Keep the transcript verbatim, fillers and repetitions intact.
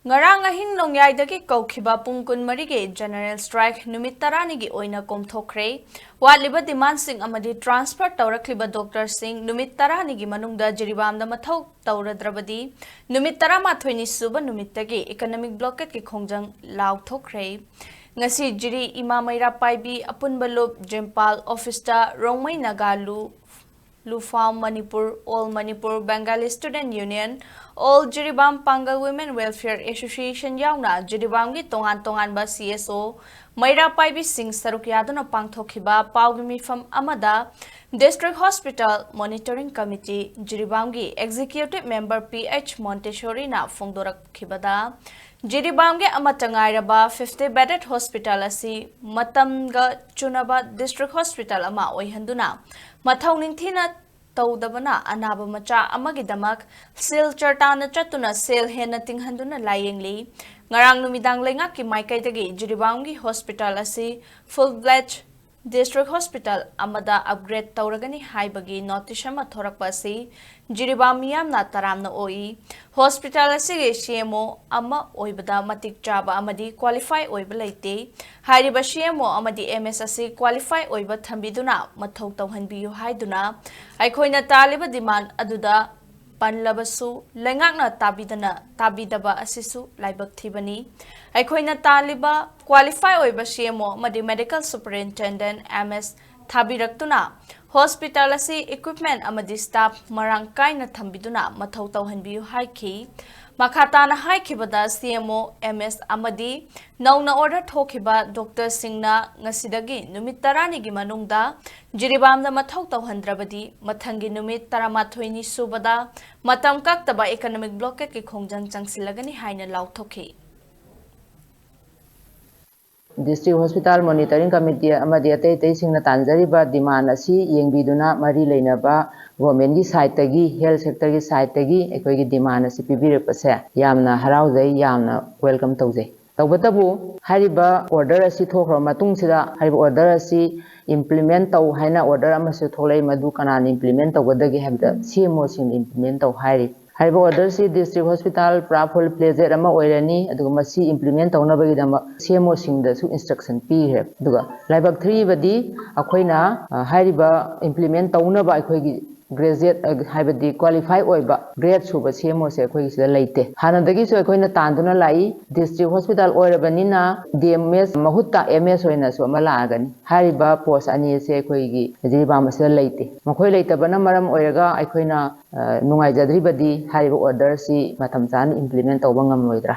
ꯉꯔꯥꯡ ꯑꯍꯤꯡ ꯅꯣꯡꯌꯥꯏꯗꯒꯤ ꯀꯧꯈꯤꯕ ꯄꯨꯡ ꯀꯨꯟꯃꯔꯤꯒꯤ general strike ꯅꯨꯃꯤꯠ ꯇꯔꯥꯅꯤꯒꯤ ꯑꯣꯏꯅ ꯀꯣꯝꯊꯣꯛꯈ꯭ꯔꯦ꯫ ꯋꯥꯠꯂꯤꯕ demandꯁꯤꯡ ꯑꯃꯗꯤ transfer ꯇꯧꯔꯛꯂꯤꯕ doctorꯁꯤꯡ ꯅꯨꯃꯤꯠ ꯇꯔꯥꯅꯤꯒꯤ ꯃꯅꯨꯡꯗ ꯖꯤꯔꯤꯕꯥꯝꯗ ꯃꯊꯧ ꯇꯧꯔꯗ꯭ꯔꯕꯗꯤ ꯅꯨꯃꯤꯠ ꯇꯔꯥꯃꯥꯊꯣꯏꯅꯤ ꯁꯨꯕ ꯅꯨꯃꯤꯠꯇꯒꯤ economic blockadeꯀꯤ ꯈꯣꯡꯖꯪ ꯂꯥꯎꯊꯣꯛꯈ꯭ꯔꯦ꯫ ꯉꯁꯤ ꯖꯤꯔꯤ ꯏꯃꯥ ꯃꯩꯔꯥ ꯄꯥꯏꯕꯤ ꯑꯄꯨꯟꯕ ꯂꯨꯞ ꯖꯤꯝꯄꯥꯜ officeꯇ ꯔꯣꯡꯃꯩ ꯅꯥꯒꯥ ꯂꯨ ꯂꯨꯐꯥꯝ Manipur, All Manipur Bengali Student Union, All Jiribam Pangal Women Welfare Association ꯌꯥꯎꯅ ꯖꯤꯔꯤꯕꯥꯝꯒꯤ ꯇꯣꯉꯥꯟ ꯇꯣꯉꯥꯟꯕ CSO ꯃꯩꯔꯥ ꯄꯥꯏꯕꯤꯁꯤꯡ ꯁꯔꯨꯛ ꯌꯥꯗꯨꯅ ꯄꯥꯡꯊꯣꯛꯈꯤꯕ ꯄꯥꯎꯒꯤ ꯃꯤꯐꯝ ꯑꯃꯗ District Hospital Monitoring Committee ꯖꯤꯔꯤꯕꯥꯝꯒꯤ Executive Member P H Montessoriꯅ ꯐꯣꯡꯗꯣꯔꯛꯈꯤꯕꯗ, ꯖꯤꯔꯤꯕꯥꯝꯒꯤ ꯑꯃꯠꯇ ꯉꯥꯏꯔꯕ fifty bedded hospital ꯑꯁꯤ ꯃꯇꯝꯒ ꯆꯨꯅꯕ district hospital ꯑꯃ ꯑꯣꯏꯍꯟꯗꯨꯅ ꯃꯊꯧ ꯅꯤꯡꯊꯤꯅ ꯇꯧꯗꯕꯅ ꯑꯅꯥꯕ ꯃꯆꯥ ꯑꯃꯒꯤꯗꯃꯛ ꯁꯤꯜꯆꯔ ꯇꯥꯟꯅ ꯆꯠꯇꯨꯅ ꯁꯦꯜ ꯍꯦꯟꯅ ꯇꯤꯡꯍꯟꯗꯨꯅ ꯂꯥꯌꯦꯡꯂꯤ꯫ ꯉꯔꯥꯡ ꯅꯨꯃꯤꯗꯥꯡ ꯂꯩꯉꯥꯛꯀꯤ ꯃꯥꯏꯀꯩꯗꯒꯤ ꯖꯤꯔꯤꯕꯥꯝꯒꯤ hospital ꯑꯁꯤ full fledged district hospital ꯑꯃꯗ upgrade ꯇꯧꯔꯒꯅꯤ ꯍꯥꯏꯕꯒꯤ notice ꯑꯃ ꯊꯣꯔꯛꯄ ꯑꯁꯤ ꯖꯤꯔꯤꯕꯥꯝ ꯃꯤꯌꯥꯝꯅ ꯇꯔꯥꯝꯅ ꯑꯣꯛꯏ꯫ Hospital ꯑꯁꯤꯒꯤ CMO ꯑꯃ ꯑꯣꯏꯕꯗ ꯃꯇꯤꯛ ꯆꯥꯕ ꯑꯃꯗꯤ qualify ꯑꯣꯏꯕ ꯂꯩꯇꯦ꯫ ꯍꯥꯏꯔꯤꯕ CMO ꯑꯃꯗꯤ MS ꯑꯁꯤ qualify ꯑꯣꯏꯕ ꯊꯝꯕꯤꯗꯨꯅ ꯃꯊꯧ ꯇꯧꯍꯟꯕꯤꯌꯨ ꯍꯥꯏꯗꯨꯅ ꯑꯩꯈꯣꯏꯅ ꯇꯥꯜꯂꯤꯕ demand ꯑꯗꯨꯗ ꯄꯟꯂꯕꯁꯨ ꯂꯩꯉꯥꯛꯅ ꯇꯥꯕꯤꯗꯅ, ꯇꯥꯕꯤꯗꯕ ꯑꯁꯤꯁꯨ ꯂꯥꯏꯕꯛ ꯊꯤꯕꯅꯤ꯫ ꯑꯩꯈꯣꯏꯅ ꯇꯥꯜꯂꯤꯕ qualify ꯑꯣꯏꯕ CMO ꯑꯃꯗꯤ Medical Superintendent, MS ꯊꯥꯕꯤꯔꯛꯇꯨꯅ hospital ꯑꯁꯤ equipment ꯑꯃꯗꯤ staff ꯃꯔꯥꯡ ꯀꯥꯏꯅ ꯊꯝꯕꯤꯗꯨꯅ ꯃꯊꯧ ꯇꯧꯍꯟꯕꯤꯌꯨ ꯍꯥꯏꯈꯤ꯫ ꯃꯈꯥ ꯇꯥꯅ ꯍꯥꯏꯈꯤꯕꯗ, CMO, MS ꯑꯃꯗꯤ ꯅꯧꯅ order ꯊꯣꯛꯈꯤꯕ doctorꯁꯤꯡꯅ ꯉꯁꯤꯗꯒꯤ ꯅꯨꯃꯤꯠ ꯇꯔꯥꯅꯤꯒꯤ ꯃꯅꯨꯡꯗ ꯖꯤꯔꯤꯕꯥꯝꯗ ꯃꯊꯧ ꯇꯧꯍꯟꯗ꯭ꯔꯕꯗꯤ ꯃꯊꯪꯒꯤ ꯅꯨꯃꯤꯠ ꯇꯔꯥꯃꯥꯊꯣꯏꯅꯤ ꯁꯨꯕꯗ ꯃꯇꯝ ꯀꯛꯇꯕ economic blockadeꯀꯤ ꯈꯣꯡꯖꯪ ꯆꯪꯁꯤꯜꯂꯒꯅꯤ ꯍꯥꯏꯅ ꯂꯥꯎꯊꯣꯛꯈꯤ꯫ District Hospital Monitoring Committee ꯑꯃꯗꯤ ꯑꯇꯩ ꯑꯇꯩꯁꯤꯡꯅ ꯇꯥꯟꯖꯔꯤꯕ demand ꯑꯁꯤ ꯌꯦꯡꯕꯤꯗꯨꯅ ꯃꯔꯤ ꯂꯩꯅꯕ governmentꯀꯤ sideꯇꯒꯤ, health sectorꯒꯤ sideꯇꯒꯤ ꯑꯩꯈꯣꯏꯒꯤ demand ꯑꯁꯤ ꯄꯤꯕꯤꯔꯛꯄꯁꯦ ꯌꯥꯝꯅ ꯍꯔꯥꯎꯖꯩ, ꯌꯥꯝꯅ welcome ꯇꯧꯖꯩ꯫ ꯇꯧꯕꯇꯕꯨ ꯍꯥꯏꯔꯤꯕ order ꯑꯁꯤ ꯊꯣꯛꯈ꯭ꯔꯕ ꯃꯇꯨꯡꯁꯤꯗ, ꯍꯥꯏꯔꯤꯕ order ꯑꯁꯤ implement ꯇꯧ ꯍꯥꯏꯅ order ꯑꯃꯁꯨ ꯊꯣꯛꯂꯛꯏ꯫ ꯃꯗꯨ ꯀꯅꯥꯅ implement ꯇꯧꯒꯗꯒꯦ ꯍꯥꯏꯕꯗ CMOꯁꯤꯡꯅ implement ꯇꯧ ꯍꯥꯏꯔꯤ꯫ ꯍꯥꯏꯔꯤꯕ order ꯁꯤ district hospital ꯄꯨꯔꯥ full fledged ꯑꯃ ꯑꯣꯏꯔꯅꯤ꯫ ꯑꯗꯨꯒ ꯃꯁꯤ implement ꯇꯧꯅꯕꯒꯤꯗꯃꯛ C M O ꯁꯤꯡꯗꯁꯨ instruction ꯄꯤꯈ꯭ꯔꯦ꯫ ꯑꯗꯨꯒ ꯂꯥꯏꯕꯛ ꯊꯤꯕꯗꯤ ꯑꯩꯈꯣꯏꯅ, ꯑ, ꯍꯥꯏꯔꯤꯕ implement ꯇꯧꯅꯕ ꯑꯩꯈꯣꯏꯒꯤ graduate, ꯑ, ꯍꯥꯏꯕꯗꯤ qualify ꯑꯣꯏꯕ grade ꯁꯨꯕ C M O ꯁꯦ ꯑꯩꯈꯣꯏꯒꯤ ꯁꯤꯗ ꯂꯩꯇꯦ꯫ ꯍꯥꯟꯅꯗꯒꯤꯁꯨ ꯑꯩꯈꯣꯏꯅ ꯇꯥꯟꯗꯨꯅ ꯂꯥꯛꯏ꯫ District hospital ꯑꯣꯏꯔꯕꯅꯤꯅ D M S ꯃꯍꯨꯠꯇ M S ꯑꯣꯏꯅꯁꯨ ꯑꯃ ꯂꯥꯛꯑꯒꯅꯤ꯫ ꯍꯥꯏꯔꯤꯕ post ꯑꯅꯤ ꯑꯁꯦ ꯑꯩꯈꯣꯏꯒꯤ ꯖꯤꯔꯤꯕꯥꯝ ꯑꯁꯤꯗ ꯂꯩꯇꯦ꯫ ꯃꯈꯣꯏ ꯂꯩꯇꯕꯅ ꯃꯔꯝ ꯑꯣꯏꯔꯒ ꯑꯩꯈꯣꯏꯅ, ꯑ, ꯅꯨꯡꯉꯥꯏꯖꯗ꯭ꯔꯤꯕꯗꯤ ꯍꯥꯏꯔꯤꯕ order ꯁꯤ ꯃꯇꯝ ꯆꯥꯅ implement ꯇꯧꯕ ꯉꯝꯂꯣꯏꯗ꯭ꯔꯥ?